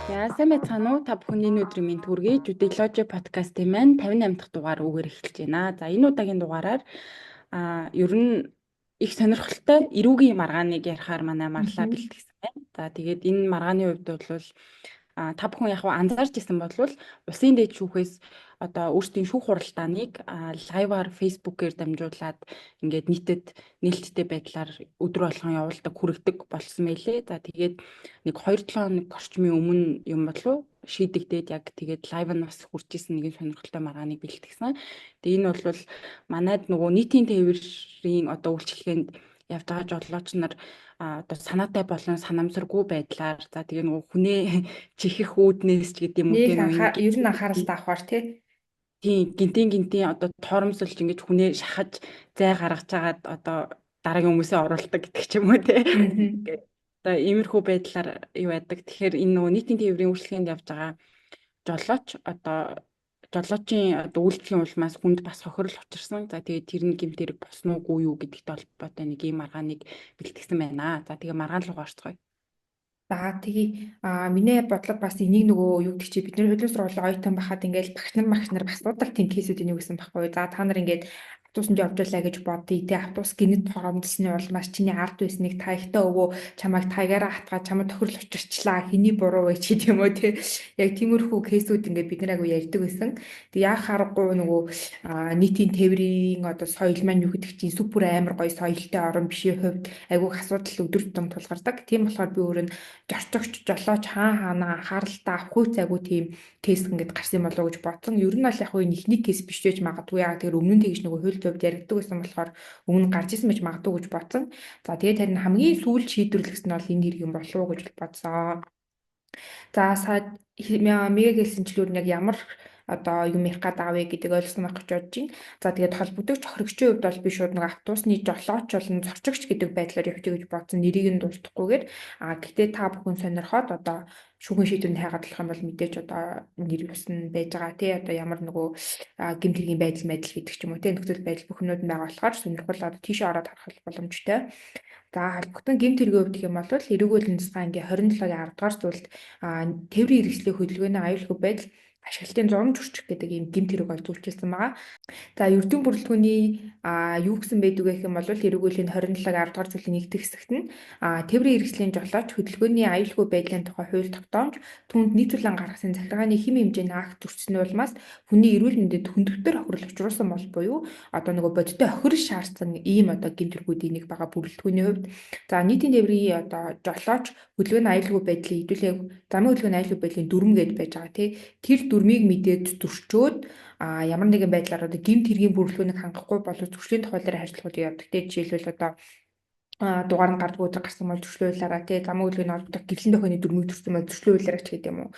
За, сайн байцгаана уу? Та бүхэн энэ өдрийн мэнд хүргэе. Judilogy подкастын маань 58 дахь дугаар үгээр эхэлж байна. За, энэ удаагийн дугаараар ер нь их сонирхолтой эрүүгийн маргааныг ярихаар манай Марлаа бэлтгэсэн байна. За, тэгээд энэ маргааны хувьд бол та бүхэн яг анзаарч ирсэн бол улсын дээд шүүхээс одоо өөрсдийн шүүх хуралдааныг live аар Facebook-ээр дамжуулаад ингээд нийтэд нээлттэй байдлаар өдөр болгон явуулдаг, хүргэдэг болсон байлээ. За, тэгээд нэг 2-7 хоног орчмын өмнө юм болов шийдэгдээд, яг тэгээд live нь бас хүрч исэн нэгэн сонирхолтой маргааныг бэлтгэсэн. Тэгээ энэ бол манайд нөгөө нийтийн тээврийн одоо үйлчилгээнд явж байгаа жолооч нар одоо санаатай болон санамсаргүй байдлаар, за, тэгээ нөгөө хүнээ чихэх үүднээс ч гэдэг юм уу, тийм, ер нь анхааралтай авахар, тий. Тийм, гинтийн гинтийн одоо торомсолж, ингэж хүнээ шахаж, зай гаргаж агаад одоо дараагийн хүмүүсээ оруулдаг гэдэг ч юм уу, тий. Одоо иймэрхүү байдлаар юу яадаг. Тэгэхээр энэ нөгөө нийтийн тээврийн үйлчилгээнд явж байгаа жолооч, одоо жолоочийн одоо үйлдэлийн улмаас хүнд бас хохирол учирсан. За, тэгээд тэр нь гэмт хэрэг болсон уугүй юу гэдэгтэй холбоотой нэг ийм маргааныг бэлтгэсэн байна. За, тэгээ маргаан руу орцгоё. За, тэгье. Миний бодлого бас энийг нөгөө юу гэдэг чи, бид нар хуулийн сургуулийн оюутан байхад ингээл багш нар асуудаг тийм case үүдийн юу гэсэн баггүй. За, та нар ингээд автобусанд явж байлаа гэж бодъё те, автобус гэнэт торомдсны улмаас чиний ард байсныг таягтай өвөө чамайг таягаараа хатгаад чамд тохирол учирчлаа, хэний буруу вэ ч гэдэг юм уу, те. Яг тиймэрхүү case үүд ингээд бид нар айгу ярьдаг байсан. Тэг яах аргагүй, нөгөө нийтийн тээврийн одоо соёл маань юу гэдэг чинь супер амар гоё соёлтой орон бишийн хувьд айгу асуудал өдөр тутам тулгардаг. Тийм болохоор би өөр нь зорчигч, жолооч хаан хаанаа анхааралтай авах үйц айгу тийм case ингээд гарсан юм болоо гэж бодсон. Ер нь бол яг хуу энэ эхний case биш байж магадгүй. Яг тэр өмнө нь тэгж нөгөө хууль хувьд яригддаг байсан болохоор өмнө гарч исэн байж магадгүй гэж бодсон. За, тэгээд харин хамгийн сүүлд шийдвэрлэгдсэн нь бол энэ хэрэг юм болов уу гэж бодсон. За, сая Мига хэлсэнчлүүр нь яг ямар одоо юм ярих гээд байгаа вэ гэдэг ойлгосон байх гэж бодож байна. За, тэгээд холбогдогч хохирогчийн хувьд бол би шууд нэг автобусны жолооч болон зорчигч гэдэг байдлаар явчих гэж бодсон, нэрийг нь дурдахгүйгээр. Гэхдээ та бүхэн сонирхоод одоо шүүхийн шийдвэрийг хайгаад болох юм бол мэдээж одоо нэр ёс нь байж байгаа, тий, одоо ямар нөгөө гэмт хэргийн байдал байдал гэдэг ч юм уу, тий, нөхцөл байдал бүх юмнууд нь байгаа болохоор сонирхол одоо тийшээ ороод харах боломжтой. За, холбогдсон гэмт хэргийн хувьд гэх юм бол эрүүг хуулийн тусгай ангийн 27-гийн 10 дугаар зүйлд тээврийн хэрэгслийн хөдөлгөөний аюулгүй байдал ашиглалтын зурам зөрчих гэдэг ийм гэмт хэрэг бол үйлчилсэн байгаа. За, ердийн бүрэлдэхүүний юу гэсэн байдаг вэ гэх юм бол эрүүг хуулийн 27-гийн 10 дугаар зүйлийн 1 дэх хэсэгт нь тээврийн хэрэгслийн жолооч хөдөлгөөний аюулгүй байдлын тухай хууль тогтоомж, түүнд нийцүүлэн гаргасан захиргааны хэм хэмжээний акт зөрчсөний улмаас хүний эрүүл мэндэд хүндөвтөр хохирол учруулсан бол буюу одоо нөгөө бодиттой хохирол шаардсан ийм одоо гэмт хэрэгүүдийн нэг байгаа бүрэлдэхүүний хувьд. За, нийтийн тээврийн одоо жолооч хөдөлгөөний аюулгүй байдлын хэдүүлээ замын хөдөлгөөний аюулгүй байдлын дүрм гээд байж байгаа, тий. Тэр дүрмийг мэдээд зөрчөөд ямар нэгэн байдлаар одоо гэмт хэргийн бүрэлдэхүүнийг хангахгүй бол зөрчлийн тухайлаар харьцуулахыг явдаг. Тэ, жишээлбэл, одоо дугаар нь гардгүй өдөр гарсан бол зөрчлийн хуулиараа, тий, замын хөдөлгөөний холбогдох гэрлийн дохионы дүрмийг зөрчсөн бол зөрчлийн хуулиараа ч гэдэг юм уу.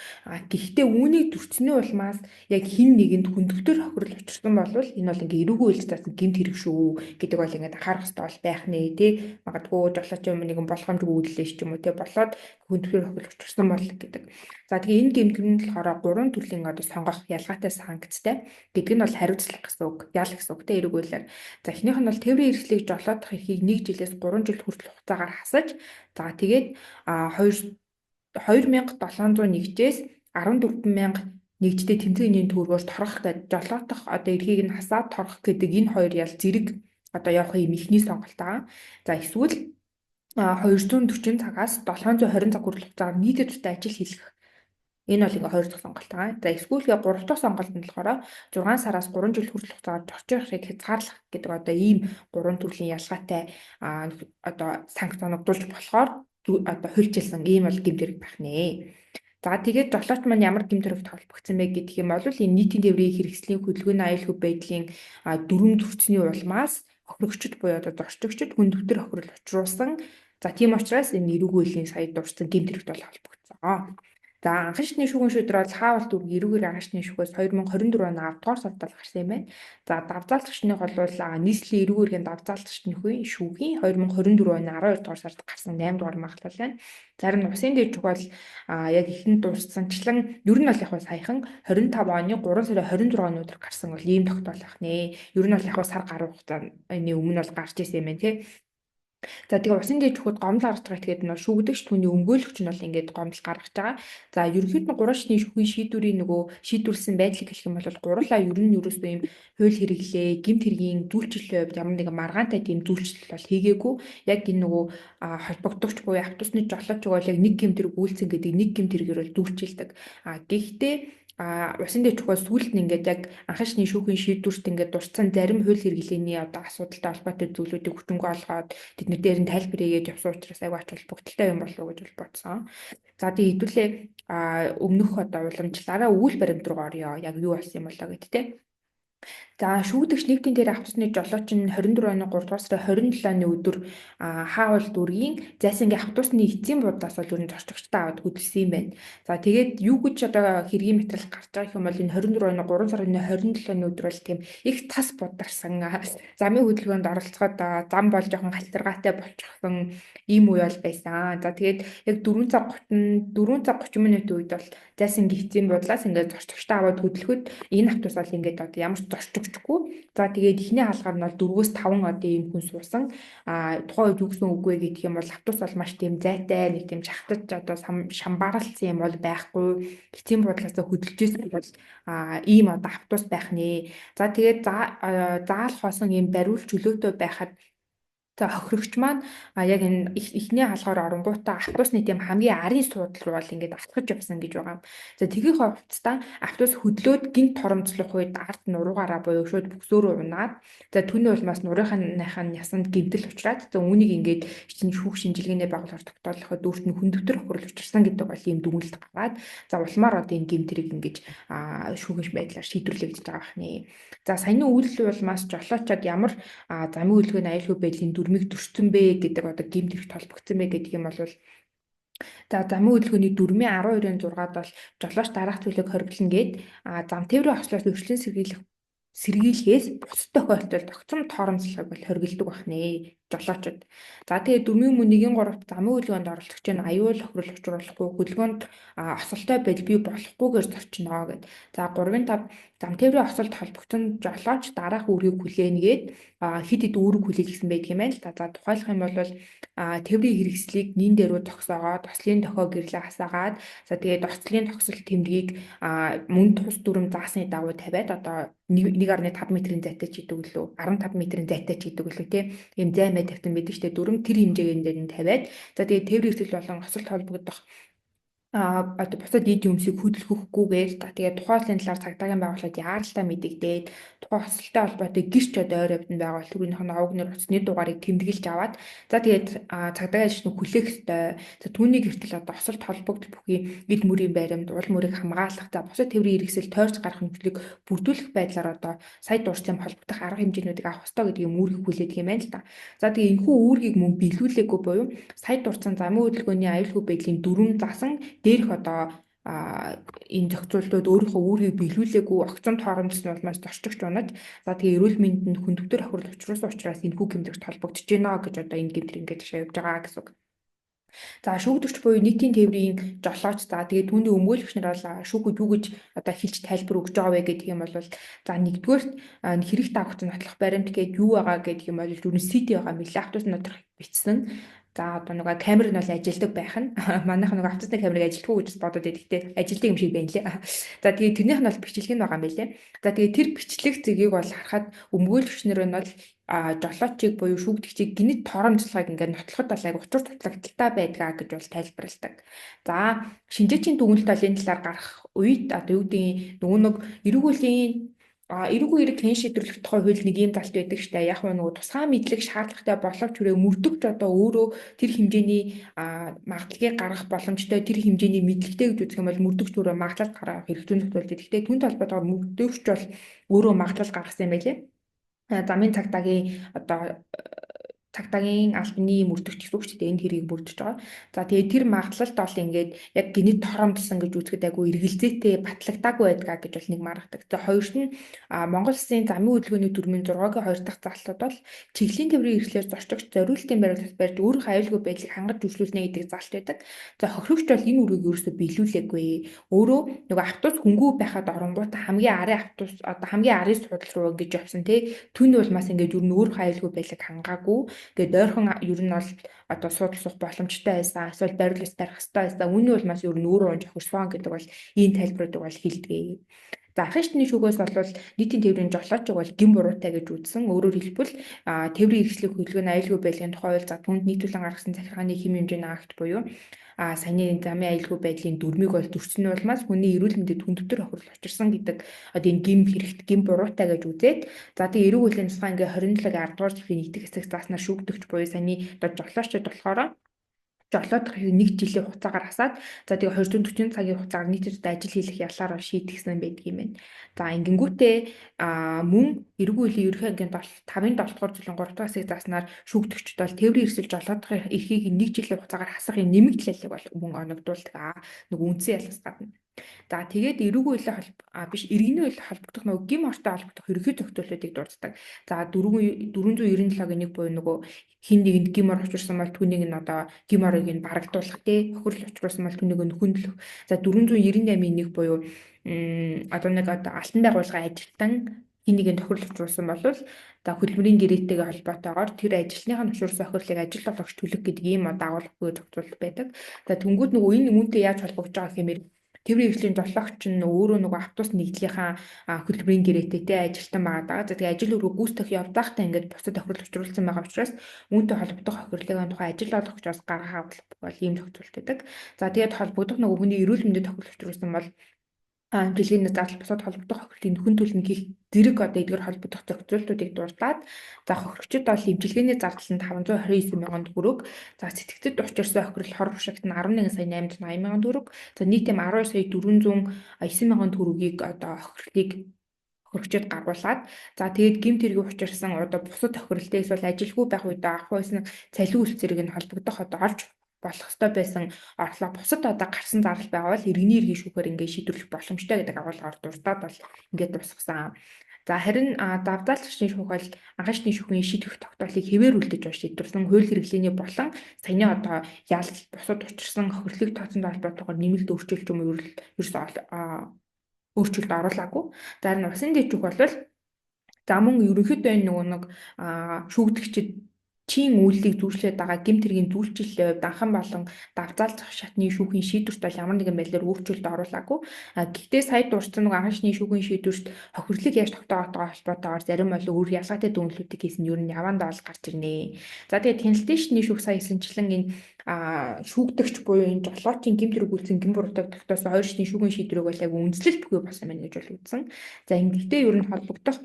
Гэхдээ үүнийг зөрчсөний улмаас яг хэн нэгэнд хүндөвтөр хохирол учирсан бол энэ бол ингээ эрүүгүй үйлдэл заасан гэмт хэрэг шүү гэдэг бол ингээд анхаарах хэрэгтэй бол байх нэ, тий. Магадгүй жолооч юм нэгэн болгоомжгүй үйлдэлээ ч юм уу, тий, болоод хүндөвтөр хохирол учирсан бол гэдэг. За, тэгээ энэ гэмт хэрэг нь болохоор гурван төрлийн одоо сонгох ялгаатай санкцтай гэдэг нь бол хариуцлага гэсэн үг, ял гэсэн үг, тий, эрүүг хуулиар. За, эхнийх нь бол тээврийн хэрэгслийг жолоодох эрхийг 1 жилээс 3 жил хүртэл хугацаагаар хасаж, за, тэгээд 2 2701-ээс 14,000 нэгжтэй тэмцээн энийн төгрөгөөр торгох гэдэг, жолоодох одоо эрхийг нь хасаад торгох гэдэг энэ хоёр ял зэрэг одоо явах юм эхний сонголт байгаа. За, эсвэл 240 цагаас 720 цаг хүртэл хугацаагаар нийтэд тустай ажил хийлгэх. Энэ бол ингээ хоёр дахь сонголт байгаа. За, эсвэл гурав дахь сонголт нь болохоор 6 сараас 3 жил хүртэл хугацаагаар зорчих эрхийг хязгаарлах гэдэг одоо ийм гурван төрлийн ялгаатай одоо санкц оногдуулж болохоор одоо хуульчилсан ийм бол гэмт хэрэг байх нэ. За, тэгээд жолооч маань ямар гэмт хэрэгт холбогдсон бэ гэх юм бол энэ нийтийн тээврийн хэрэгслийн хөдөлгөөний аюулгүй байдлын дүрэм зөрчсөний улмаас хохирогчд буюу одоо зорчигчид хүндөвтөр хохирол учруулсан. За, тийм учраас энэ эрүүг хуулийн сая дурдсан гэмт хэрэгт бол холбогдсон. За, анхан шатны шүүхийн шийдвэр бол хаавал дүүрэг эрүүгээр анхан шатны шүүхээс 2024 оны 10 дугаар сард бол гарсан юм байна. За, давзаалцагчных бол нийслэлийн эрүүг эргийн давзаалцагчны шүүхийн 2024 оны 12 дугаар сард гарсан 8 дугаар магадлал байна. Зарим усын дээр чухал яг ихэнд дууссанчлан ер нь бол яг саяхан 25 оны 3 сарын 26-ны өдөр гарсан бол ийм тогтоол байх нэ. Ер нь бол яг сар гаруй хугацааны өмнө бол гарч ирсэн юм байна, тий. За тэгээ усын дээд чүхэд гомдол гаргаж байгаа тэгээд нөө шүүгдэгч түүний өмгөөлөгч нь бол ингээд гомдол гаргаж байгаа. За ерөнхийд нь 3 шатны шүүхийн шийдвэрийн нөгөө шийдвэрлсэн байдлыг хэлэх юм бол гурлаа ер нь ерөөсөө ийм хууль хэрэглээ, гэмт хэргийн зүйлчлэлийн хувьд ямар нэгэн маргаантай тийм зүйлчлэл бол хийгээгүй. Яг энэ нөгөө холбогдогч буюу автобусны жолооч бол яг нэг гэмт хэрэг үйлцэн гэдэг нэг гэмт хэрэгээр бол зүйлчилдэг. А гэхдээ усын дээд чухал сүүлд нь ингээд яг анхан шатны шүүхийн шийдвэрт ингээд дурдсан зарим хууль хэрэглээний одоо асуудалтай холбоотой зүйлүүдийг хүчингү олгоод тэднэр дээр нь тайлбар хийгээд явсан учраас айгүй ач холбогдолтой юм болов уу гэж бол бодсон. За тэгээ хэдүүлээ өмнөх одоо уламжлалаараа үйл баримт руу оръё. Яг юу болсон юм болоо гэд тэ. За шүүгдэгч нийтийн дээр автобусны жолооч нь 24 оны 3 дугаар сарын 27-ны өдөр Хаавал дүүргийн Зайсангийн автобусны эцсийн буудлаас бол ер нь зорчигчтой аваад хөдөлсөн юм байна. За тэгээд юу гэж одоо хэргийн материал гарч байгаа юм бол энэ 24 оны 3 сарын 27-ны өдөр бол тийм их цас бударсан, замын хөдөлгөөнд оролцоход зам бол жоохон халтаргаатай болчихсон ийм үе бол байсан. За тэгээд яг 4 цаг 30 4 цаг 30 минутын үед бол Зайсангийн эцсийн буудлаас ингээд зорчигчтой аваад хөдөлгөхөд энэ автобус бол ингээд одоо ямар ч зорчигчгүй. За тэгээд эхний хаалгаар нь бол 4-5 одоо ийм хүн суусан. А тухайн үед юу гэсэн үг вэ гэх юм бол автобус бол маш тийм зайтай, нэг тийм шахтаж одоо шамбаарлсан юм бол байхгүй. Эцсийн буудлаас хөдөлжсэн бол ийм одоо автобус байх нэ. За тэгээд заал хоосон ийм бариул чөлөөтэй байхад за хохирогч маань яг энэ эхний хаалгаар оронгуудаа автобусны тийм хамгийн арын суудал руу бол ингээд алхаж явсан гэж байгаа юм. За тэгийнхээ хувцастаа автобус хөдлөөд гинт торомцлох үед ард нуруугаараа буюу шууд бөксөөрөө унаад, за түүний улмаас нурууныхаа ясанд гэмтэл учраад, за үүнийг ингээд чинь шүүх шинжилгээний байгууллагаар тогтоолоход өөрт нь хүндөвтөр хохирол учирсан гэдэг бол ийм дүгнэлт гаргаад, за улмаар одоо энэ гэмт хэрэг ингэж шүүхийн байдлаар шийдвэрлэгдэж байгаа бахнэ. За саяны үйлдэл улмаас жолоочод ямар замын хөдөлгөөний аюулгүй байдлын дүрмийг дүрцэн бэ гэдэг одоо гэмт хэрэг холбогдсон бэ гэдэг юм бол за замын хөдөлгөөний дүрмийн 12-ын 6-ад бол жолооч дараах зүйлийг хориглоно гээд зам тээврийн ослоос өршлөн сэргийлэхээс бусад тохиолдолд огцом торомцлохыг бол хориглодог бахнэ жолоочод. За тэгээд дүрмийн өмнө 1-3 замын хөдөлгөөнд оролцогч нь аюул хохирол учруулахгүй, хөдөлгөөнд осолтой байдал бий болохгүйгээр зорчино гэд. За 3-5 зам тээврийн осолд холбогдсон жолооч дараах үүргийг хүлээнэ гээд хэд хэд үүрэг хүлээх гэсэн байдаг юм байна л да. За тухайлах юм бол тээврийн хэрэгслийг нин дээрүү зогсоогоод, ослын дохио гэрлээ асаагаад, за тэгээд ослын тогсол тэмдгийг мөн тус дүрм заасны дагуу тавиад одоо 1.5 метрийн зайтай ч гэдэг үлээ, 15 метрийн зайтай ч гэдэг үлээ тийм ийм зай мэй тавьсан байдаг штэ, дүрм тэр хэмжээгээр дээр нь тавиад, за тэгээд тээврийн хэрэгсэл болон осолд холбогдох одоо бусад эд юмсыг хөдөлгөхгүйгээр, за тэгээд тухайн ослын талаар цагдаагийн байгууллагад яаралтай мэдэгдээд, тухайн осолтой холбоотой гэрч одоо ойр хавьд нь байгаа бол түүнийх нь овог нэр утасны дугаарыг тэмдэглэж аваад, за тэгээд цагдаагийн ажилтнууд хүлээх ёстой. За түүний гэртэл одоо осолд холбогдол бүхий эд мөрийн баримт, уул мөрийг хамгаалах, за бусад тээврийн хэрэгсэл тойрч гарах нөхцөлийг бүрдүүлэх байдлаар одоо сая дурсан холбогдох арга хэмжээнүүдийг авах ёстой гэдэг юм үүргийг хүлээдэг юм байна л да. За тэгээ энэхүү үүргийг мөн биелүүлээгүй буюу сая дурсан замын хөдөлгөөний аюулгүй байдлын дүрм засан дээрх одоо энэ зохицуултууд өөрийнхөө үүргийг биелүүлээгүй огцом торомдсон улмаас зорчигч унаж, за тэгээ эрүүл мэндэнд хүндөвтөр хохирол учруулсан учраас энэхүү гэмтэрэгт холбогдож байна гэж одоо энэ гэмтэр ингээд жишээ явж байгаа гэсэн үг. За шүүгдэгч буюу нийтийн тээврийн жолооч, за тэгээд түүний өмгөөлөгч нар бол шүүхүүд юу гэж одоо хэлж тайлбар өгж байгаа вэ гэдэг юм бол за нэгдүгээрт хэрэг дагагч нотлох баримт гээд юу байгаа гэдэг юм бол ер нь CD байгаа мэлээ автобус нотлох бичсэн. За одоо нөгөө камер нь бол ажилдаг байх нь. Манайх нөгөө автобусны камерыг ажилтгүй гэж бодоод байдаг. Гэхдээ ажилтдаг юм шиг байна лээ. За тэгээд тэрнийх нь бол бичлэг нь байгаа юм байлээ. За тэгээд тэр бичлэг зэгийг бол харахад өмгөөлөгч нар нь бол жолоочийг буюу шүүгдэгчийг гинэт торомжлохыг ингээд нотлоход бол айгу учир дутагдaltaй байдгаа гэж бол тайлбарладаг. За шинжээчийн дүгнэлт бол энэ талаар гарах үед одоо юу гэдгийг нөгөө нэг эрүүгүүлийн эрүүгүй эрэг хэн шийдвэрлэх тухай хууль нэг ийм талт байдаг штэ. Яг нөгөө тусгай мэдлэг шаардлагатай боловч хүрээ мөрдөгч одоо өөрөө тэр хэмжээний магадлалыг гаргах боломжтой, тэр хэмжээний мэдлэгтэй гэж үзэх юм бол мөрдөгч өөрөө магадлал гаргах хэрэгцээ нөхцөл. Гэхдээ түүнтэй холбоотойгоор мөрдөгч бол өөрөө магадлал гаргасан юм байлээ. Замын цагдаагийн одоо цагдаагийн албаны мөрдөгч гэсэн үг шүү дээ, энэ хэргийг мөрдөж байгаа. За тэгээд тэр магадлалд бол ингээд яг гинэт торомдсон гэж үзэхэд айгүй эргэлзээтэй батлагдаагүй байдгаа гэж бол нэг маргадаг. За хоёрт нь Монгол Улсын замын хөдөлгөөний дүрмийн 6-гийн 2 дахь заалтад бол чиглэлийн тээврийн хэрэгслээр зорчигч зориултын барилгад барьж өөрийнхөө аюулгүй байдлыг хангаж үйлчлүүлнэ гэдэг заалт байдаг. За хохирогч бол энэ үүргийг ерөөсөө биелүүлээгүй. Өөрөө нөгөө автобус хөнгүү байхад оронгуудаа хамгийн арын автобус одоо хамгийн арын суудал руу ингэж явсан тий. Түүний улмаас ингээд ер нь өөрийнхөө аюулгүй байдлыг хангаагүй. Ингээд ойрхон ер нь бол одоо суудал суух боломжтой байсан. Эсвэл бариулж тарих хэрэгтэй байсан. Үүний улмаас ер нь өөрөө унж хохирсон гэдэг бол ийм тайлбаруудыг бол хэлдэг. За анхын шатны шүүхээс бол нийтийн тээврийн жолоочийг бол гэм буруутай гэж үзсэн. Өөрөөр хэлбэл тээврийн хэрэгслэх хөдөлгөөний аюулгүй байдлын тухай хууль, за түүнд нийтүүлэн гаргасан захиргааны хэм хэмжээний акт буюу саяны замын аюулгүй байдлын дүрмийг бол зөрчсөн улмаас хүний эрүүл мэндэд хүндэтэр хохирол учирсан гэдэг одоо энэ гэм хэрэгт гэм буруутай гэж үзээд, за тэгээ эрүүл хөдлөлийн тусгай ингээ 27-гийн 10 дугаар зүйлийн нэгдэх хэсэг зааснаар шүүгдэгч буюу саяны одоо жолоочд болохоор жолоодох нэг жилийн хугацаагаар хасаад, за тэгээ 240 цагийн хугацаагаар нийтэд ажил хийх ялаар шийтгэсэн байдаг юм байна. За ингэнгүүтээ мөн эрүүл хөдлөлийн ерөнхий ангийн 5-ын 7 дугаар зүйлийн 3 дугаар хэсгийг зааснаар шүүгдэгчд бол тээврийн эрсдэл жолоодох эрхийг нэг жилийн хугацаагаар хасах юм нэмэгдэл ялыг бол мөн оногдуулдаг. Нөгөө үндсэн ялаас гадна. За тэгээд эрүүг үеийн биш иргэний үеийн холбогдох нөгөө гим ортой холбогдох ерөнхий зохицуултуудыг дурддаг. За 497-гийн 1 буюу нөгөө хин нэгэнд гим ор учирсан бол түүнийг нь одоо гим орыг нь барагдуулах тий хохирол учруулсан бол түүнийг нь хөндлөх. За 498-ийн 1 буюу одоо нэг одоо алтан байгууллагын ажилтан хин нэгэнд тохирол учруулсан бол за хөдөлмөрийн гэрээтэйгээ холбоотойгоор тэр ажилтных нь учруулсан хохирлыг ажил олгогч төлөх гэдэг ийм дагуулгагүй зохицуулалт байдаг. За тэнгууд нөгөө энэ үүнтэй яаж холбогдож байгаа гэхээр тээврийн хэрэгслийн жолоогч нь өөрөө нөгөө автобус нэгдлийнхаа хөдөлмөрийн гэрээтэй те ажилтан байгаа даа. За тэгээ ажил үүрэг гүйцэтгэх явдаахтай ингээд бусад тохирол учруулсан байгаа учраас үүнтэй холбогдох хохирлын тухай ажил олгогчоос гаргах агуулга бол ийм зохицуулт байдаг. За тэгээд холбогдох нөгөө хүний эрүүл мэндэд тохирол учруулсан бол эмчилгээний зардал бусад холбогдох хохирлын нөхөн төлнө гих зэрэг одоо эдгээр холбогдох зохицуултуудыг дурдаад, за хохирогчид бол эмчилгээний зардал нь 529 мянган төгрөг, за сэтгэгцэд учирсан хохирол хор хушигт нь 11 сая 880 мянган төгрөг, за нийт юм 12 сая 409 мянган төгрөгийг одоо хохирлыг хохирогчид гаргуулад, за тэгээд гэмт хэргийн учирсан одоо бусад тохиролтой эсвэл ажилгүй байх үедээ авах байсан цалин үл зэрэг нь холбогдох одоо олж болох ёстой байсан орлого бусад одоо гарсан зардал байгаа бол иргэний эрхийн шүүхээр ингээд шийдвэрлэх боломжтой гэдэг агуулгаар дурдаад бол ингээд дуусгасан. За харин давзаалчны шүүх бол анхан шатны шүүхийн шийдвэр тогтоолыг хэвээр үлдэж ба шийдвэрлсэн хууль хэрэглээний болон саяны одоо ял бусад учирсан хохирлыг тооцонд холбоотойгоор нэмэлт өөрчлөлт юм уу ерөөсөө өөрчлөлт оруулаагүй. За харин усын дэд шүүх бол за мөн ерөнхийдөө энэ нөгөө нэг шүүгдэгчид чин үйлдэлийг зүйрлээд байгаа гэмт хэргийн зүйлчиллийн хувьд анхан болон давзаалцах шатны шүүхийн шийдвэрт бол ямар нэгэн байдлаар өөрчлөлт оруулаагүй. Гэхдээ сая дурдсан нэг анхан шатны шүүхийн шийдвэрт хохирлыг яаж тогтоогоотойгоо холбоотойгоор зарим бол өөр ялгаатай дүгнэлтүүдийг хийсэн нь ер нь явандаа бол гарч ирнэ. За тэгээд хяналтын шатны шүүх сая хэлсэнчлэн энэ шүүгдэгч буюу энэ жолоочийн гэмт хэрэг үйлдсэн гэм буруутай тогтоосон хоёр шатны шүүхийн шийдвэрийг бол айгүй үндэслэл бүхий болсон байна гэж бол үзсэн. За ингэхдээ ер нь холбогдох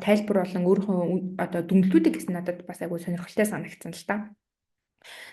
тайлбар болон өөрийнхөө одоо дүгнэлтүүдийг гэсэн надад бас айгүй сонирхолтой санагдсан л та.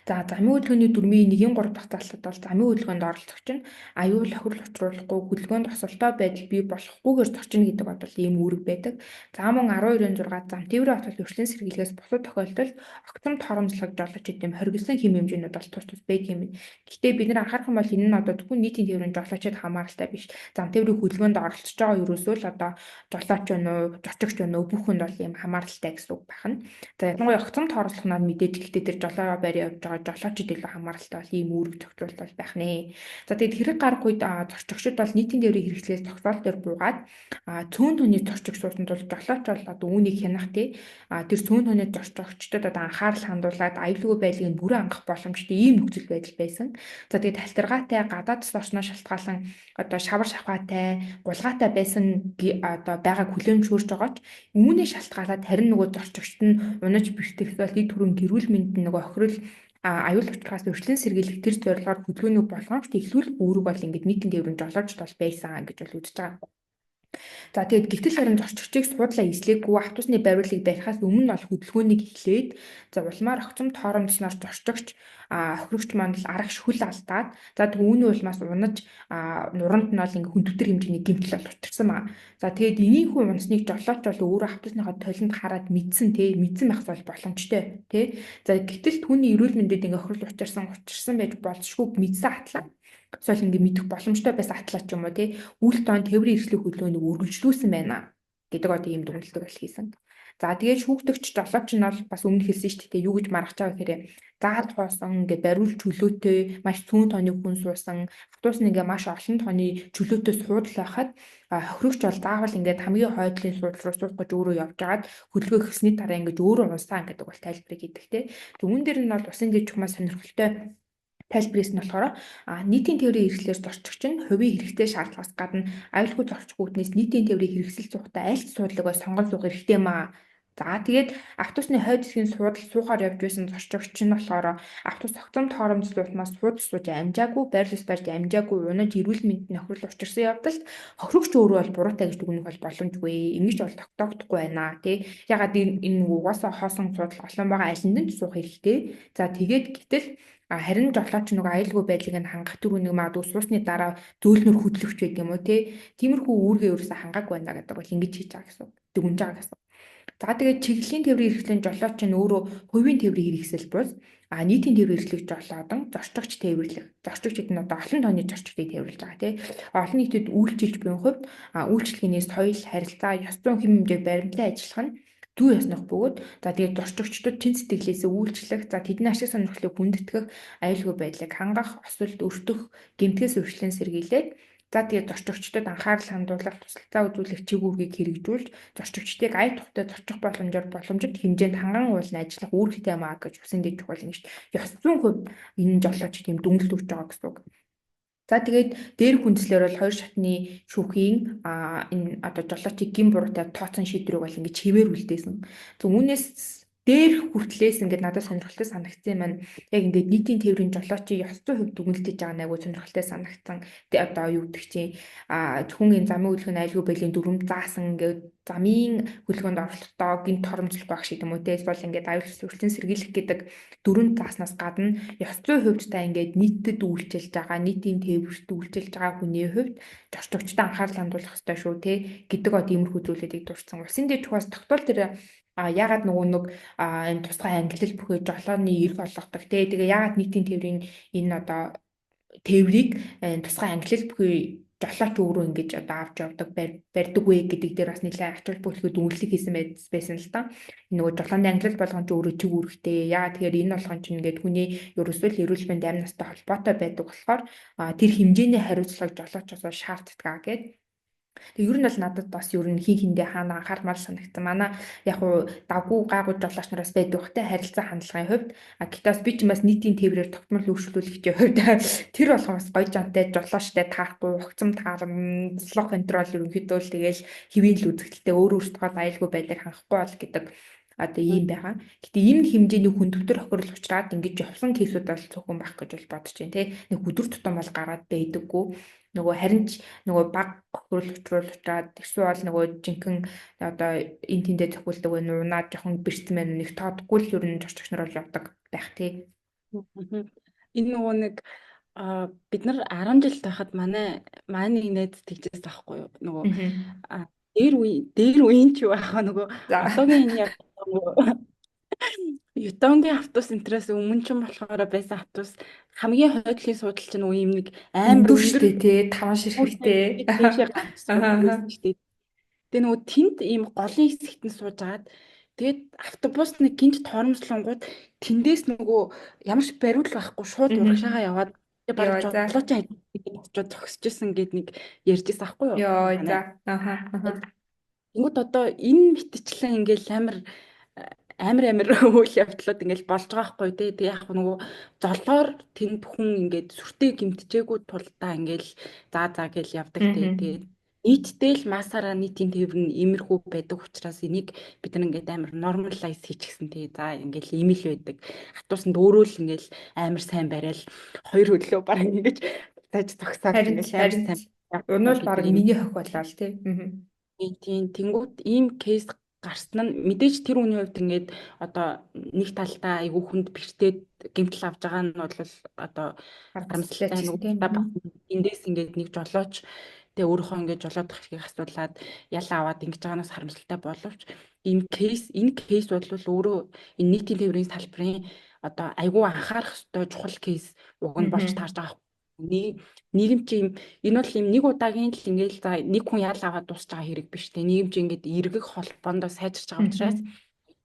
За замын хөдөлгөөний дүрмийн 1-ийн 3 дахь залтад бол замын хөдөлгөөнд оролцогч нь аюул хохирол учруулахгүй хөдөлгөөнд осолтой байдал бий болохгүйгээр зорчино гэдэг бол ийм үүрэг байдаг. За мөн 12-6 зам тээврийн отол өршлөн сэргийлгээс бусад тохиолдолд огцом торомжлог жолооч гэдэм хоригдсон хэм хэмжээнүүд бол тус тус байдаг юм. Гэхдээ бид нар анхаарах юм бол энэ нь одоо зөвхөн нийтийн тээврийн жолоочид хамааралтай биш. Зам тээврийн хөдөлгөөнд оролцож байгаа ерөөсөө л одоо жолооч байна уу, зорчигч байна уу бүх хүнд бол ийм хамааралтай гэсэн үг байна. За ялангуяа огцом торомжлохноор мэдээж гэхдээ тэр жолоо барь явж байгаа жолоочид илүү хамааралтай бол ийм үүрэг зохицуулалт бол байх нэ. За тэгээд хэрэг гарах үед зорчигчид бол нийтийн тээврийн хэрэгслээс зогсоол дээр буугаад цөөн төөний зорчигч суусан тул жолооч бол одоо үүнийг хянах тий тэр цөөн төөний зорчигчдод одоо анхаарал хандуулад аюулгүй байдлыг бүрэн хангах боломжтой ийм нөхцөл байдал байсан. За тэгээд талтаргаатай гадаад орчноо шалтгаалan одоо шавар шавхаатай, гулгаатай байсан одоо байгааг хүлээн зөвшөөрч байгаа ч үүнээ шалтгаалаад харин нөгөө зорчигчд нь унаж бэртэх бол эд хүрэн гэрүүл мэнд нөгөө хохирол аюул учрахаас өршлөн сэргийлэх тэр зорилгоор хөдөлгөөний болгоомжтой эхлүүлэх үүрэг бол ингээд нийтийн тээврийн жолоочд бол байсан гэж бол үзэж байгаа. За тэгээд гэтэл харин зорчигчийг суудлаа эслээгүй автобусны бариулыг барихаас өмнө бол хөдөлгөөнийг эхлээд за улмаар огцом торомдсноор зорчигч хохирогч маань л арагш хөл алдаад за тэг үүний улмаас унаж нуруунд нь бол ингээ хүндвтер хэмжээний гэмтэл бол учирсан байна. За тэгээд энийхүү унасныг жолооч бол өөрөө автобусныхаа толинд хараад мэдсэн тий мэдсэн байх бол боломжтой тий. За гэтэл түүний эрүүл мэндэд ингээ хохирол учирсан байж болзошгүй мэдсэн атлаа эсвэл ингээ мэдэх боломжтой байсан атлаа ч юм уу тий үйл тоон тээврийн эрхлэх хөдөлгөөнийг үргэлжлүүлсэн байна гэдэг одоо ийм дүгнэлтийг бол хийсэн. За тэгээд шүүгдэгч жолооч нь бол бас өмнө хэлсэн шүү дээ. Юу гэж маргаж байгаа гэхээр заал хоосон ингээд бариул чөлөөтэй маш цөөн тооны хүн суусан, автобус нь ингээд маш олон тооны чөлөөтэй суудал байхад хохирогч бол заавал ингээд хамгийн хойдлын суудал руу суух гэж өөрөө явж байгаад хөдөлгөөн эхэлсний дараа ингээд өөрөө унсаа гэдэг бол тайлбарыг хийдэг те. Үүн дээр нь бол усын дэд чухмаа сонирхолтой тайлбар нь болохоор нийтийн тээврийн хэрэгслээр зорчигч нь хувийн хэрэгцээ шаардлагаас гадна аюулгүй зорчих үүднээс нийтийн тээврийн хэрэгсэл суухдаа аль ч суудлыг сонгон суух эрхтэй юм аа. За тэгээд автобусны хойд хэсгийн суудал суухаар явж байсан зорчигч нь болохоор автобус огцом торомцол улмаас суудал сууж амжаагүй, байрлал барьж амжаагүй, унаж эрүүл мэндэд нохирол учирсан явдалд хохирогч өөрөө бол буруутай гэж дүгнэх бол боломжгүй. Ингэж бол тогтоогдохгүй байна тий. Ягаад энэ угаасаа хоосон суудал олон байгаа, алинд нь ч суух хэрэгтэй. За тэгээд гэтэл харин жолооч нөгөө аюулгүй байдлыг нь хангах түрүү нэг магадгүй суусны дараа зөөлнөр хөдлөгч байдаг юм уу те. Тиймэрхүү үүргээ ерөөсөө хангаагүй байна гэдэг бол ингэж хийж байгаа гэсэн. Дүгнж байгаа гэсэн. За тэгээд чиглэлийн тээврийн хэрэгслийн жолооч нь өөрөө хувийн тээврийн хэрэгсэл бус нийтийн тээврийн хэрэгслийг жолоодон зорчигч тээвэрлэх. Зорчигч гэдэг нь одоо олон тооны зорчигчдыг тээвэрлэж байгаа тий. Олон нийтэд үйлчилж буй хувьд үйлчилгээний соёл, харилцаа, ёс зүйн хэм хэмжээг баримтлан ажиллах нь зүй ёсных бөгөөд за тэгээд зорчигчдод чин сэтгэлээсээ үйлчлэх, за тэдний ашиг сонирхлыг хүндэтгэх, аюулгүй байдлыг хангах, осолд өртөх, гэмтгэс өвчлэн сэргийлээд за тэгээд зорчигчдод анхаарал хандуулах, тусалцаа үзүүлэх чиг үүргийг хэрэгжүүлж, зорчигчдыг ая тухтай зорчих боломжоор боломжит хэмжээнд ханган уулна ажиллах үүрэгтэй юм аа гэж усын дэд чухал ингэж ёс зүйн хувьд энэ жолооч тийм дүнэлт өгч байгаа гэсэн үг. За тэгээд дээр хүндлэлээр бол хоёр шатны шүүхийн энэ одоо жолоочийг гин буруутай тооцсон шийдвэрийг бол ингэж хэвээр үлдээсэн. Үүнээс дээр хүртлээс ингээд надад сонирхолтой санагдсан юм байна. Яг ингээд нийтийн тээврийн жолоочийг ёс зүйн хувьд дүгнэлт хийж байгаа нь айгүй сонирхолтой санагдсан. Тэ одоо юу гэдэг чинь зөвхөн энэ замын хөдөлгөөний аюулгүй байдлын дүрм заасан ингээд замын хөдөлгөөнд оролцохдоо гинт торомжлох байх шиг юм уу те, эсвэл ингээд аюул суурьлан сэргийлэх гэдэг дүрм зааснаас гадна ёс зүйн хувьд та ингээд нийтэд үйлчилж байгаа, нийтийн тээвэрт үйлчилж байгаа хүний хувьд зорчигчтой анхаарал хандуулах ёстой шүү те гэдэг одоо иймэрхүү зүйлүүдийг дурдсан. Усын дэд чухаас тогтоол тэр ягаад нөгөө нэг энэ тусгай ангилал бүхий жолооны эрх олгодог те, тэгээ ягаад нийтийн тээврийн энэ одоо тээврийг тусгай ангилал бүхий жолооч өөрөө ингэж одоо авч явдаг барьдаг вэ гэдэг дээр бас нэлээд ач холбогдолтой дүнэлт хийсэн байсан л та. Нөгөө жолооны ангилал болгон ч өөрөө чиг үүрэгтэй. Яагаад тэгэхээр энэ болгон ч ингээд хүний ерөөсөө л эрүүл мэнд амь настай холбоотой байдаг болохоор тэр хэмжээний хариуцлагыг жолоочоос шаарддаг гэдэг. Тэгээ ер нь бол надад бас ер нь хин хиндээ хаана анхаармаар санагдсан. Манай яг уу давгүй гайгүй жолооч нараас байдаг бахтай харилцаа хандлагын хувьд. Гэхдээ бас би ч бас нийтийн тээврээр тогтмол үйлчлүүлэгчийн хувьд тэр болгон бас гоё жантай жолоочтой таарахгүй, огцом таарамцлах контрол ерөнхийдөө л тэгэл хэвийн л үзэгдэлтэй өөр өөртөө аюулгүй байдлыг хангахгүй бол гэдэг одоо ийм байгаа. Гэтэ ийм хэмжээний хүндөвтөр хохирол учраад ингэж явсан кейсүүд бол цөөхөн байх гэж бол бодож байна те. Нэг өдөр тутам бол гараад байдаггүй. Нөгөө харин ч нөгөө баг хохирол учруул учраад эсвэл нөгөө жинхэнэ одоо энэ тэндээ зохиулдаг вэ нунаад жоохон бэрцэн байна нэг тоодохгүй л ер нь зорчигч нар бол явдаг байх тий. Энэ нөгөө нэг бид нар 10 жил байхад манай манай найз тэгжээс байхгүй юу? Нөгөө дээр үе дээр үеийн ч юу байх вэ нөгөө одоогийн энэ яг нөгөө Ютонгийн автобус энтрээс өмнө ч болохоор байсан автобус хамгийн хойдлын суудал чинь үе юм нэг амар өндөр шүү дээ тий, таван ширхэгтэй тийшээ гарсан шүү дээ. Тэгээ нөгөө тэнд ийм голын хэсэгт нь сууж агаад тэгээд автобус нэг гинт торомжлонгууд тэндээс нөгөө ямар ч бариул байхгүй шууд урагшаага яваад тэгээ бараг жолоочийн хажууд очиод зогсож исэн гэд нэг ярьжсэн аахгүй юу? Йоо за. Аха. Тэнгүүд одоо энэ мэтчлэн ингээл амар амар амар үйл явдлууд ингээл болж байгаа байхгүй тий. Тэг яг нөгөө золоор тэнд хүн ингээд сүртэй гимтжээгүй тулдаа ингээл за за гэл явдаг тий. Тэгээд нийтдээ л масаараа нийтийн тээвэр нь иймэрхүү байдаг учраас энийг бид нар ингээд амар нормалайз хийчихсэн тий. За ингээл ийм л байдаг. Автобусанд өөрөө л ингээл амар сайн барайл хоёр хөдлөө баг ингэж тааж зогсоод ингээл амар сайн. Унуул баг миний хөх болоо л тий. Тийм, тэнгууд ийм кейс гарсан нь мэдээж тэр үний хувьд ингээд одоо нэг талдаа айгүй хүнд бэртээд гэмтэл авч байгаа нь бол одоо харамсалтай тийм. Эндээс ингээд нэг жолооч тэгээ өөрийнхөө ингээд жолоодох эрхийг асуулаад ялаа аваад ингэж байгаанаас харамсалтай боловч ийм кейс энэ кейс бол өөрөө энэ нийтийн тээврийн салбарын одоо айгүй анхаарах ёстой чухал кейс уг нь болж таарж байгаа. Нийгэм чи юм энэ бол юм нэг удаагийн л ингээл за нэг хүн ял аваад дуусч байгаа хэрэг биш те. Нийгэм чи ингээд эргэх холбоондоо сайжирч байгаа учраас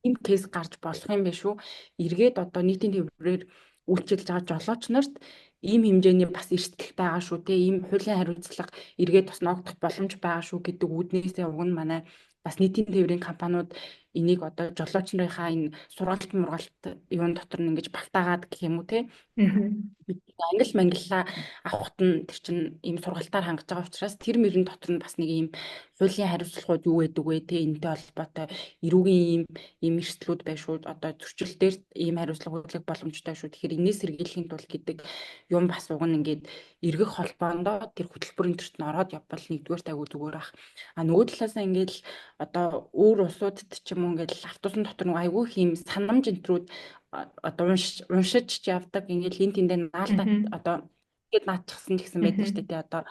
ийм кейс гарч болох юм биш үү? Эргээд одоо нийтийн тээврээр үйлчилж байгаа жолооч нарт ийм хэмжээний бас эрсдэл байгаа шүү те. Ийм хуулийн хариуцлага эргээд бас ногдох боломж байгаа шүү гэдэг үүднээсээ уг нь манай бас нийтийн тээврийн компаниуд энийг одоо жолооч нарынхаа энэ сургалт мургалт юун дотор нь ингэж багтаагаад гэх юм уу те. Англи манглаа авахт нь тэр чинь ийм сургалтаар хангаж байгаа учраас тэр мөрөн дотор нь бас нэг ийм хуулийн хариуцлагууд юу гэдэг вэ те, энэтэй холбоотой эрүүгийн ийм ийм эрсдлүүд байх шүү, одоо зөрчил дээр ийм хариуцлага хүлээх боломжтой шүү. Тэгэхээр энэс сэргийлэхийн тулд гэдэг юм бас уг нь ингээд эргэх холбоондоо тэр хөтөлбөрийн төрт нь ороод явбал нэгдүгээр тайгуу зүгээр ах. А нөгөө талаас нь ингээд одоо өөр улсуудад ч юм уу ингээд автобусын дотор нэг айгүй их ийм санамж энтрүүд одоо уншиж ч явдаг, ингээд энэ тэндээ наалтаа одоо ингээд наадчихсан гэсэн байдаг шүү дээ. Одоо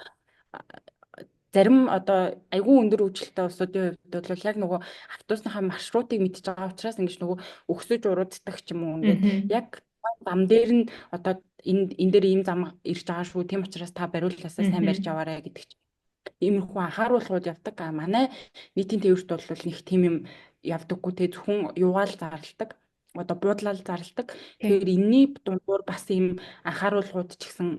зарим одоо айгүй өндөр хөгжилтэй улсуудын хувьд бол яг нөгөө автобусныхаа маршрутыг мэдж байгаа учраас ингэж нөгөө өгсөж урууддаг ч юм уу, ингээд яг зам дээр нь одоо энэ дээр ийм зам ирж байгаа шүү. Тийм учраас та бариуллаасаа сайн барьж аваарай гэдэг чинь. Иймэрхүү анхааруулгууд явдаг. А манай нийтийн тээврт бол нэг тийм юм явдаггүй те, зөвхөн юугаал зарладаг. Одоо буудлал зарладаг. Тэгэхээр энэний дундуур бас ийм анхааруулгууд ч гэсэн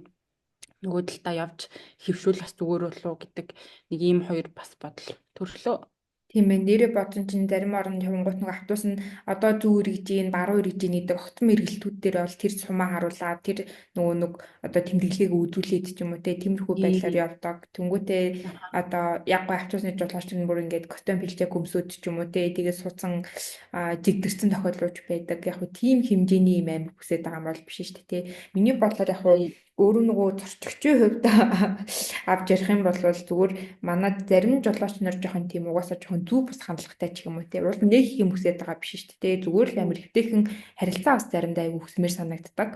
нөгөө талдаа явж хэвшүүл бас зүгээр болов гэдэг нэг ийм хоёр бас бодол төрлөө. Тийм ээ, нэрээ бодсон чинь зарим оронд явангуут нэг автобус нь одоо зүү эргэж гин, баруун эргэж гин гэдэг огтом эргэлтүүд дээр бол тэр сумаа харуулаад тэр нөгөө нэг одоо тэмдэглэгийг үзүүлээд ч юм уу те, тиймэрхүү байдлаар явдаг. Тэнгүүтээ одоо яг гой автобусны жолооч нь бүр ингээд костюм пилжэк өмсөөд ч юм уу те, тэгээд суудсан жигдэрсэн тохиолдолж байдаг. Яг хөө тийм хэмжээний юм амар хүсээд байгаа юм бол биш шүү дээ те. Миний бодлоор яг хөө өөрөө нөгөө зорчигчийн хувьд авч ярих юм бол зүгээр манай зарим жолооч нар жоохон тийм угаасаа жоохон зүв бус хандлагатай ч юм уу те. Уул нэг их юм хүсээд байгаа биш шүү дээ. Зүгээр л амар хэвтэйхэн харилцаа бас заримдаа айгүй хүсмээр санагддаг.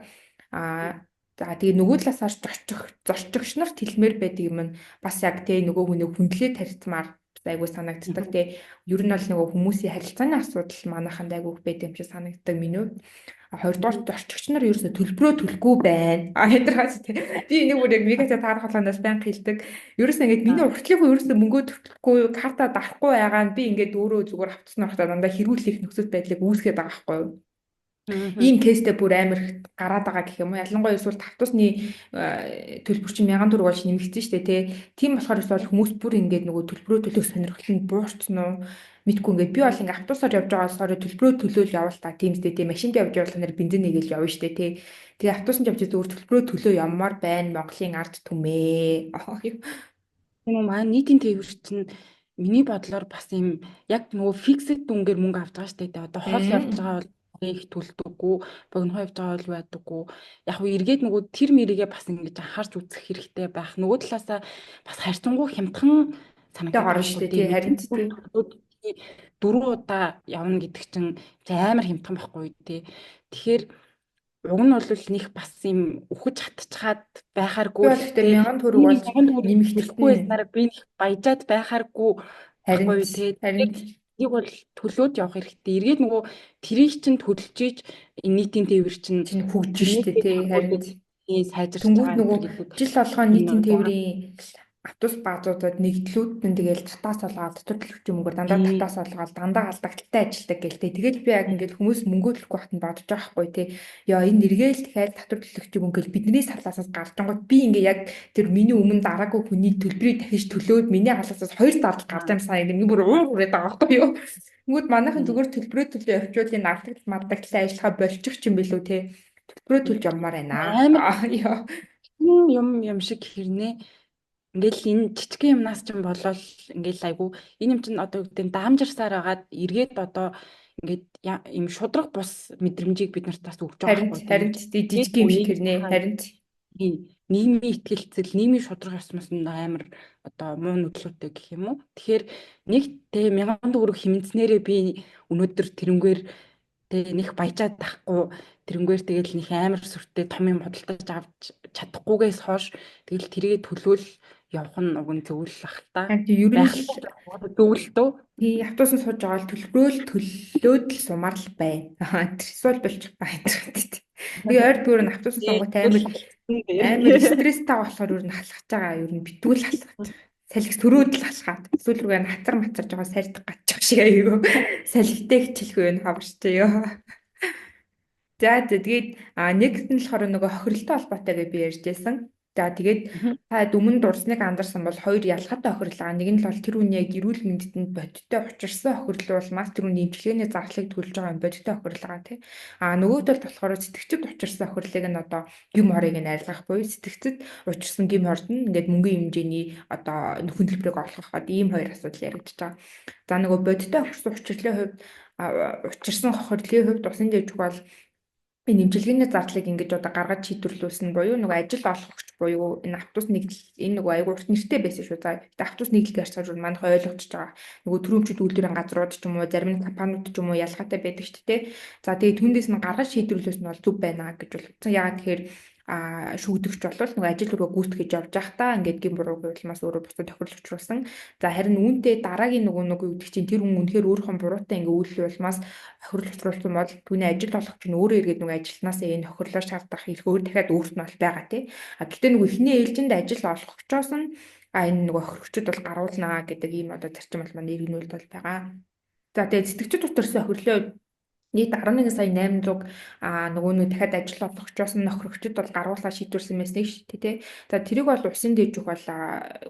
Аа за тэгээ нөгөө талаасаа зорчигч нарт хэлмээр байдаг юм нь бас яг те нөгөө хүнийг хүндлээд харьцмаар айгүй санагддаг те. Ер нь бол нөгөө хүмүүсийн харилцааны асуудал манайханд айгүй их байдаг юм шиг санагддаг миний хувьд. Хоёрдугаар зорчигч нар ерөөсө төлбөрөө төлөхгүй байна. А ядаргаач тий. Би энийг бүр яг мегатай таарах болгоноос байнга хэлдэг. Ерөөсө ингээд миний уртлын ерөөсө мөнгөө төлөхгүй, карта дарахгүй байгаа нь би ингээд өөрөө зүгээр автобусны орохдоо дандаа хэрүүлэх нөхцөл байдлыг үүсгээд байгаа байхгүй юу? Ийм кейстэй бүр амар их гараад байгаа гэх юм уу. Ялангуяа эсвэл автобусны төлбөр чинь 1000 төгрөг болж нэмэгдсэн шүү дээ, тий. Тийм болохоор эсвэл хүмүүс бүр ингээд нөгөө төлбөрөө төлөх сонирхол нь буурсан уу? Мэдгүй ингээд би бол ингээд автобусаар явж байгаа болохоор төлбөрөө төлөөл явал та тийм үстэй, тий. Машинд явж байгаа болохоор бензин нэгээл явна шүү дээ, тий. Тэгээ автобусанд явж зүгээр төлбөрөө төлөө явмаар байна Монголын ард түмээ. Тийм үү, манай нийтийн тээвэр чинь миний бодлоор бас юм яг нөгөө фиксэд дүнгээр мөнгө авч байгаа шүү дээ. Одоо хол явж байгаа бол их төлдөггүй, богино явж байгаа бол байдаггүй. Яг уу эргээд нөгөө тэр мэрийгээ бас ингэж анхаарч үзэх хэрэгтэй байх. Нөгөө талаасаа бас харьцангуй хямдхан санагдаад орно шүү дээ. Тий, харин тий. 4 удаа явна гэдэг чинь амар хямдхан байхгүй тий. Тэгэхээр уг нь бол нэг бас юм үхэж хатчихад байхааргүй. Гэхдээ 1000 төгрөг болж нэмэгдэхгүй байснаар би нэг баяжаад байхааргүй байхгүй тий. Харин нэг бол төлөөд явах хэрэгтэй. Эргээд нөгөө тэрийг чинь төлж ийж нийтийн тээвэр чинь хөгжиж штэ тий. Харин сайжирч байгаа. Нөгөө жил болгоо нийтийн тээврийн автобус баазуудад нэгдлүүд нь тэгэл татаас олгоод дотор төлөгчийн мөнгөөр дандаа татаас олгоод дандаа алдагдaltaй ажилдаг гээл те. Тэгэл би яг ингээд хүмүүс мөнгөө төлөхгүй хатан бодож байгаа хгүй те. Яа энэ нэргээл дахиад татвар төлөгчийн мөнгө бидний салаасаас гарч ангууд би ингээ яг тэр миний өмнө дараагүй хүний төлбөрийг дахиж төлөөд миний халаасаас хоёр зардал гарч амсан юм бүр уур хүрээд байгаа байхгүй юу. Тэнгүүд манайхан зүгээр төлбөрөө төлөө явчвал энэ алдагдал мадагдлаа ажиллахаа болчих юм билүү те. Төлбөрөө төлж явмаар байна. Амар юм юм шиг хэрнээ. Ингээл энэ жижигхэн юмнаас ч болол ингээл айгу энэ юм чинь одоо гэдэг нь даамжирсаар байгаад эргээд одоо ингээд юм шудраг бус мэдрэмжийг бид нарт бас өгч байгаа байхгүй. Харин жижиг юм шиг хэрнээ. Харин нийгмийн итгэлцэл, нийгмийн шудраг ёсмос нь амар одоо муу нөлөөтэй гэх юм уу. Тэгэхээр нэг тэ 1000 төгрөг хэмнэснээрээ би өнөөдөр тэрнгээр тэ нэг баяжаад тахгүй тэрнгээр тэгэл нэг амар сүртэй том юм худалдаж авч чадахгүйгээс хойш тэгэл тэргээ төлөөл явах нь уг нь зөвлөл ах та. Ер нь зөвлөл дөө. Тий, автобусанд сууж байгаа л төлбөрөөл төлөөд л сумаар л байна. Тэрсвол болчих байна. Би ойр дүүр нь автобусанд суугаад амар Амар стресстэй болохоор ер нь халахж байгаа. Ер нь битүүл халахж байгаа. Салхи төрөөд л алхаад. Сүүл рүүгээ хацар мацар жоохон сайрдаг гачих шиг аягүй. Салхитай хичээлгүй юу хаварч ёо. За тэгээд нэгт нь болохоор нөгөө хохиролтой холбоотой гэж би ярьж байсан. За тэгээд та өмнө дурсныг андарсан бол хоёр ялгаатай хохирол байгаа. Нэг нь л бол тэр хүний яг эрүүл мэндэд бодиттой учирсан хохирол улмаас тэр хүний эмчилгээний зарлалыг төлж байгаа юм бодиттой хохирол байгаа тий. А нөгөө талд болохоор сэтгцэд учирсан хохирлыг нь одоо гим хорыг нь арилгах буюу сэтгцэд учирсан гим хорд нь ингээд мөнгөн хэмжээний одоо нөхөн төлбөрийг олгох гэдэг ийм хоёр асуудал яригдчих байгаа. За нөгөө бодиттой учирсан учирлын хувьд учирсан хохирлын хувьд усын дээжих бол энэ эмчилгээний зардлыг ингэж одоо гаргаж шийдвэрлүүлсэн буюу нөгөө ажил олгогч буюу энэ автобус нэгдэл энэ нөгөө айгуу урт нэртэй байсан шүү. За автобус нэгдэл гэж харж манайх ойлгочихж байгаа. Нөгөө төрөмчд үйлдвэрийн газрууд ч юм уу зарим нь компаниуд ч юм уу ялгаатай байдаг шүү дээ. За тэгээд түүнээс нь гаргаж шийдвэрлүүлсэн нь бол зөв байна гэж бол. Яагаад тэгэхээр шүүгдэгч бол нөгөө ажил рүү гүйтгэж явж байхдаа ингээд гин буруугийн улмаас өөрөө бусдад тохирол учруулсан. За харин үүнтэй дараагийн нөгөө нэг юу гэдэг чинь тэр хүн үнэхээр өөрийнхөө буруутай ингээд үйлдэл улмаас хохирол учруулсан бол түүний ажил олгогч нь өөрөө эргээд нөгөө ажилтнаасаа энэ хохирлоо шаардах эрх өөр дахиад өөрт нь бол байгаа тий. А гэхдээ нөгөө эхний ээлжинд ажил олгогчоос нь энэ нөгөө хохирогчд бол гаруулнаа гэдэг ийм одоо зарчим бол манай иргэнүүлд бол байгаа. За тэгээд сэтгчд утарсан хохирлын нийт 11 сая 800 нөгөө нэг дахиад ажил олгогчоос нь нохрогчд бол гаргуулаа шийдвэрсэн байсныг шүү дээ тий. За тэрийг бол усын дээжих бол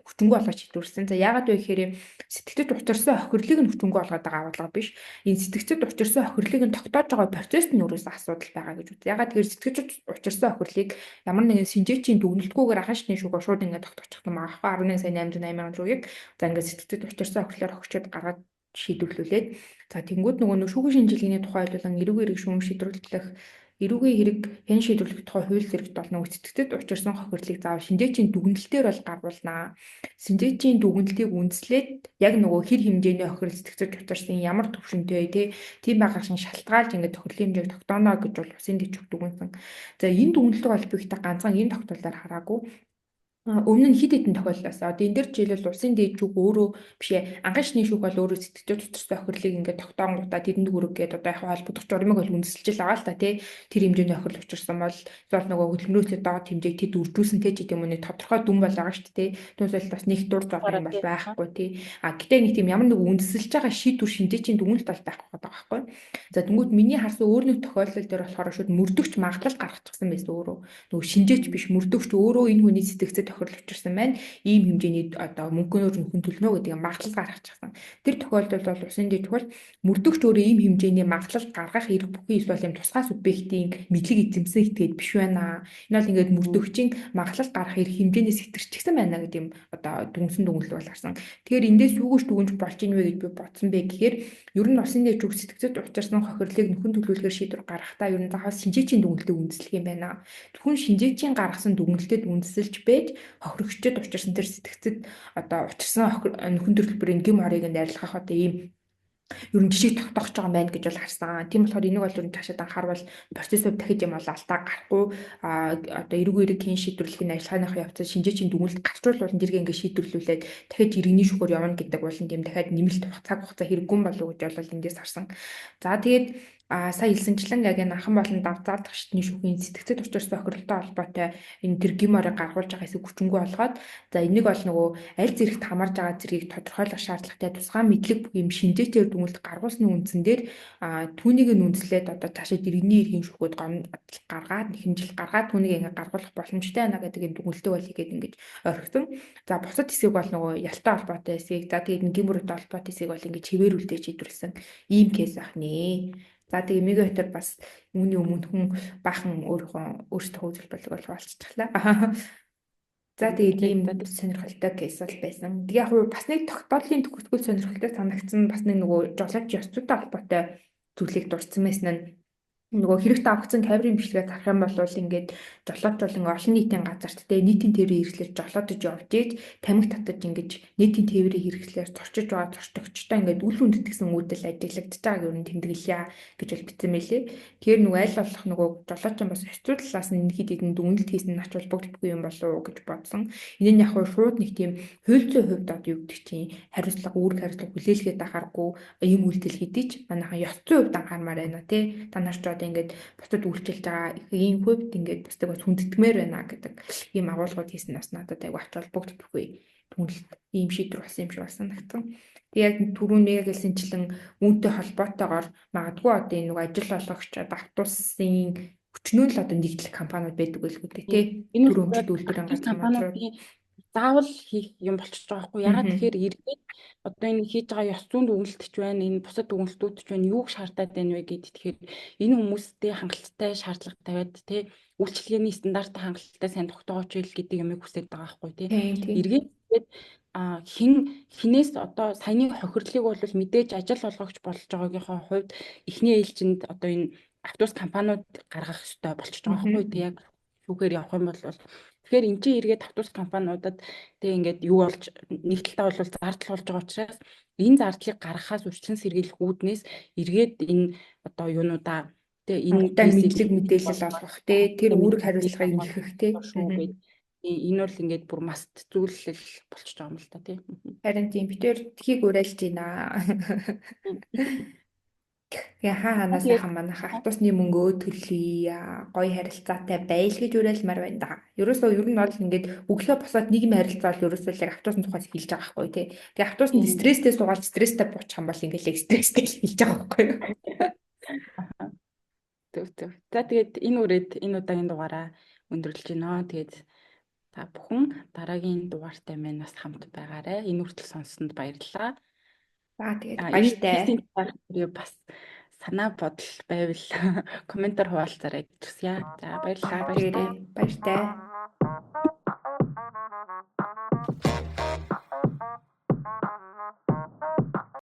хүчингү болгож шийдвэрсэн. За яагаад вэ гэхээр сэтгцэд учирсан хохирлыг нь хүчингү болгоод байгаа агуулга биш. Энэ сэтгцэд учирсан хохирлыг нь тогтоож байгаа процесс нь өөрөөсөө асуудал байгаа гэж үз. Яагаад тэгэхээр сэтгцэд учирсан хохирлыг ямар нэгэн синжээчийн дүгнэлтгүйгээр ахын шатны шүүгээр шууд ингээд тогтоочих юм байгаа байхгүй 11 сая 880 мянган төгрөгийг за ингээд сэтгцэд учирсан хохирлоор хогчод гаргаад шийдвэрлүүлээд за тэнгууд нөгөө нэг шүүхийн шинжилгээний тухай ойлуулан эрүүгийн хэрэг шүүм шийдвэрлэх эрүүгийн хэрэг хэн шийдвэрлэх тухай хууль зэрэгт бол нөгөө сэтгцэд учирсан хохирлыг заавал шинжээчийн дүгнэлтээр бол гаргуулнаа. Шинжээчийн дүгнэлтийг үндэслээд яг нөгөө хэр хэмжээний хохирол сэтгцэд учирсан ямар төвшөнтэй тий тийм байгаа шин шалтгаалж ингээд тохирлын хэмжээг тогтооно гэж бол усын дэвчих дүгнсэн. За энэ дүгнэлтийг бол би ихтэй ганцхан энэ тогтоолоор хараагүй. Өмнө нь хэд хэдэн тохиолдлоос одоо энэ дэр жишээлбэл улсын дээд шүүх өөрөө биш ээ анхан шатны шүүх бол өөрөө сэтгэгчид учирсан хохирлыг ингээд тогтоонгуудаа тэдэнд хүрэг гээд одоо яг холбогдох журмыг бол үндэслэж л байгаа л та тий тэр хэмжээний хохирол учирсан бол эсвэл нөгөө хөдөлмөрөөсөө доод хэмжээг тэд үржүүлсэн тий гэдэг юм уу нэг тодорхой дүн бол байгаа шүү дээ тий түүнээс бас нэг дур зурх юм бол байхгүй тий а гэтээ нэг тийм ямар нэг үндэслэж байгаа шийдвэр шинжээчийн дүгнэлт бол байхгүй байгаа байхгүй. За тэнгууд миний харсан өөр нэг тохиолдол дээр болохоор шууд мөрдөгч магадлал гаргачихсан байсан өөрөө нөгөө шинжээч биш мөрдөгч өөрөө энэ хүний сэтгцэд тохирол учирсан байна. Ийм хэмжээний одоо мөнгөнөөр нөхөн төлнө гэдэг магадлал гаргачихсан. Тэр тохиолдолд бол усын дэд чухал мөрдөгч өөрөө ийм хэмжээний магадлал гаргах эрх бүхий эсвэл ийм тусгай субъектийн мэдлэг эзэмсэн этгээд биш байна. Энэ бол ингээд мөрдөгчийн магадлал гаргах эрх хэмжээнээс хэтэрчихсэн байна гэдэг юм одоо дүнсэн дүгнэлт бол гарсан. Тэгэхээр эндээс юу гэж дүгнж болж ийн вэ гэж би бодсон бэ гэхээр ер нь усын дэд чүг сэтгцэд учирсан хохирлыг нөхөн төлөвлөгөөр шийдвэр гаргахдаа ер нь заавал шинжээчийн дүгнэлтийг үндэслэх юм байна. Зөвхөн шинжээчийн гаргасан дүгнэлтэд үндэслэж байж хохирогчдод учирсан тэр сэтгцэд одоо учирсан нөхөн төлбөрийн гим хорыг нь арилгах одоо ийм ер нь жишээ тогтоох байгаа юм байна гэж бол харсан. Тийм болохоор энийг бол ер нь цаашаад анхаарвал процессор дахиж юм бол алдаа гарахгүй одоо эрүүг эрэг хийн шийдвэрлэх нь ажиллагааныхаа явцад шинжээчийн дүгнэлт гарчвал бол тэргээ ингээд шийдвэрлүүлээд дахиж иргэний шүүхээр явна гэдэг бол тийм дахиад нэмэлт цаг хугацаа хэрэггүй болов уу гэж бол эндээс харсан. За тэгээд сая хэлсэнчлэн яг энэ анхан болон давзаалдах шатны шүүхийн сэтгцэд учирсан хохирлолтой холбоотой энэ тэр гим орыг гаргуулж байгаа хэсэг хүчингү болгоод за энийг бол нөгөө аль зэрэгт хамаарж байгаа зэргийг тодорхойлох шаардлагатай тусгай мэдлэг бүх юм шинжээчээр дүгнэлт гаргуулсны үндсэн дээр түүнийг нь үндэслээд одоо цаашаа иргэний эрхийн шүүхүүд гаргаад хэмжил гаргаад түүнийг ингээ гаргуулах боломжтой байна гэдэг юм дүгнэлтийг бол хийгээд ингэж орхисон. За бусад хэсгийг бол нөгөө ялтай холбоотой хэсгийг за тэгээд гим өрөөтэй холбоотой хэсгийг бол ингэж хэвээрүүлдэж шийдвэрлсэн ийм кейс ах нэ. За тэгээ Мега хотер бас үүний өмнө хүн баахан өөрийнхөө өөрсдийнхөө үзэл бодлог бол хуваалцчихлаа. За тэгээд ийм сонирхолтой кейс бол байсан. Тэгээ яг бас нэг тогтоолын төгсгөл сонирхолтой санагдсан бас нэг нөгөө жолооч ёс зүйтэй холбоотой зүйлийг дурдсан байсан нь нөгөө хэрэгт авагдсан камерын бичлэгээ зарах юм бол ингээд жолооч бол ингээ олон нийтийн газарт те нийтийн тээврийн хэрэгслээр жолоодож явж ээж тамхи татаж ингэж нийтийн тээврийн хэрэгслээр зорчиж байгаа зорчигчтой ингээд үл хүндэтгэсэн үйлдэл ажиглагдаж байгааг ер нь тэмдэглэе гэж бол бичсэн мэлээ. Тэгэхээр нөгөө аль болох нөгөө жолооч бас ёс зүй талаас нь хэд хэдэн дүгнэлт хийсэн нь ач холбогдолгүй юм болов уу гэж бодсон. Энэ нь яг шууд нэг тийм хууль зүйн хувьд одоо юу гэдэг чинь хариуцлага үүрэг хариуцлага хүлээлгээд ахааргүй ийм үйлдэл хийдий ч манайхан ёс зүйн хувьд анхаармаар байна тий. Та нар ч одоо ингээд бусдад үйлчилж байгаа ийм хувьд ингээд бусдыг бас хүндэтгэмээр байна гэдэг ийм агуулгууд хийсэн нь бас надад айгүй ач холбогдол бүхий түнэлт ийм шийдвэр болсон юм шиг бас санагдсан. Тэг яг түрүүн нэг хэлсэнчлэн үүнтэй холбоотойгоор магадгүй одоо энэ нэг ажил олгогч одоо автобусын өчнөө л одоо нэгдлэх компаниуд байдаг байлгүй дээ тий. Энэ Түрүү өмчт үйлдвэрийн автобус газар мадрууд. компаниудын заавал хийх юм болчихж байгаа байхгүй. Ягаад тэгэхээр эргээд одоо энэ хийж байгаа ёс зүйн дүгнэлт ч байна, энэ бусад дүгнэлтүүд ч байна, юуг шаардаад байна вэ гэд тэгэхээр энэ хүмүүстэй хангалттай шаардлага тавиад тий үйлчилгээний стандартаа хангалттай сайн тогтоогооч ил гэдэг юмыг хүсэж байгаа байхгүй тий. Эргээд тэгээд хин хинээс одоо саяны хохирлыг бол мэдээж ажил олгогч болж байгаагийнхаа хувьд эхний ээлжинд одоо энэ автобус компаниуд гаргах ёстой болчихж байгаа байхгүй тий яг шүүхээр явах юм бол тэгэхээр эн чинь эргээд автобус компаниудад тэг ингээд юу болж нэг талдаа бол зардал болж байгаа учраас энэ зардлыг гаргахаас урьдчилан сэргийлэх үүднээс эргээд энэ одоо юунуудаа тэг энэ Хангалттай мэдлэг мэдээлэл олгох тий тэр үүрэг хариуцлагыг нэхэх тий. шүү гээд энэ бол ингээд бүр маст зүйлэл болчихж байгаа юм л та тий. Харин тийм бид тэр тхийг уриалж байна. Тэгээ хаа ханаа сайхан манайха автобусны мөнгөө төлөе, гоё харилцаатай байл гэж уриалмаар байна да. Ерөөсөө ер нь бол ингээд өглөө босоод нийгмийн харилцаа бол ерөөсөө л яг автобусны тухайс хэлж байгаа байхгүй тий. Тэгээ автобусанд стресстэй суугаад стресстэй буучих юм бол ингээд яг стресстэй л хэлж байгаа байхгүй юу. Төв төв. За тэгээд энэ үрээд энэ удаагийн дугаараа өндөрлөж байна. Тэгээд та бүхэн дараагийн дугаартай маань бас хамт байгаарай. Энэ хүртэл сонссонд баярлалаа. За тэгээд баяртай. Бас санаа бодол байвал комментээр хуваалцаарай гэж хүсье. За баярлалаа. Баяртай. Баяртай.